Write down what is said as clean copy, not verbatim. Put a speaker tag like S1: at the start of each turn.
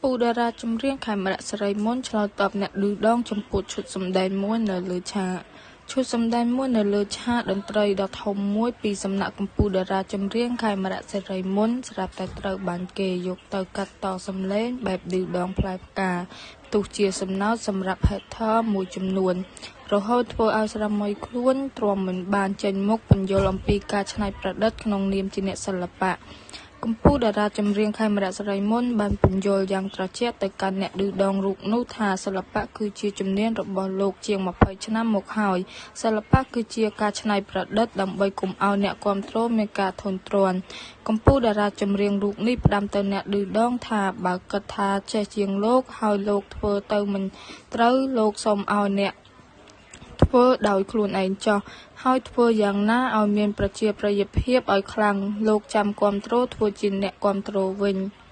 S1: ពូលតារាចម្រៀងខេមរៈ សិរីមន្ត ឆ្លើយតបអ្នកឌឺដងចំពោះឈុតសម្ដែងមួយនៅលើឆាក ឈុតសម្ដែងមួយនៅលើឆាកតន្ត្រីដ៏ធំមួយពីសំណាក់កំពូលតារាចម្រៀងខេមរៈ សិរីមន្ត ស្រាប់តែត្រូវបានគេយកទៅកាត់តសំឡេងបែបឌឺដងផ្លែផ្កា ផ្ទុះជាសំណោចសម្រាប់ Hater មួយចំនួន រហូតធ្វើឲ្យស្វាមីខ្លួនទ្រាំមិនបានចេញមុខពន្យល់អំពីការច្នៃប្រឌិតក្នុងនាមជាអ្នកសិល្បៈ។ កំពូលតារាចម្រៀងខេមរៈ សិរីមន្ត បានពន្យល់យ៉ាងត្រជាក់ទៅកាន់អ្នកឌឺដងរូបនោះថា សិល្បៈគឺជាជំនាញរបស់លោកជាង ២០ ឆ្នាំមកហើយ សិល្បៈគឺជាការច្នៃប្រឌិតដើម្បីកុំឲ្យអ្នកគាំទ្រមានការធុញទ្រាន់។ កំពូលតារាចម្រៀងរូបនេះផ្ដាំទៅអ្នកឌឺដងថា បើគិតថាចេះជាងលោក ហើយលោកធ្វើទៅមិនត្រូវលោកសូមឲ្យអ្នកធ្វើដោយខ្លួនឯងចុះ ហើយធ្វើយ៉ាងណាឲ្យមានប្រជាប្រិយភាពឲ្យខ្លាំង លោកចាំគាំទ្រធ្វើជាអ្នកគាំទ្រវិញ។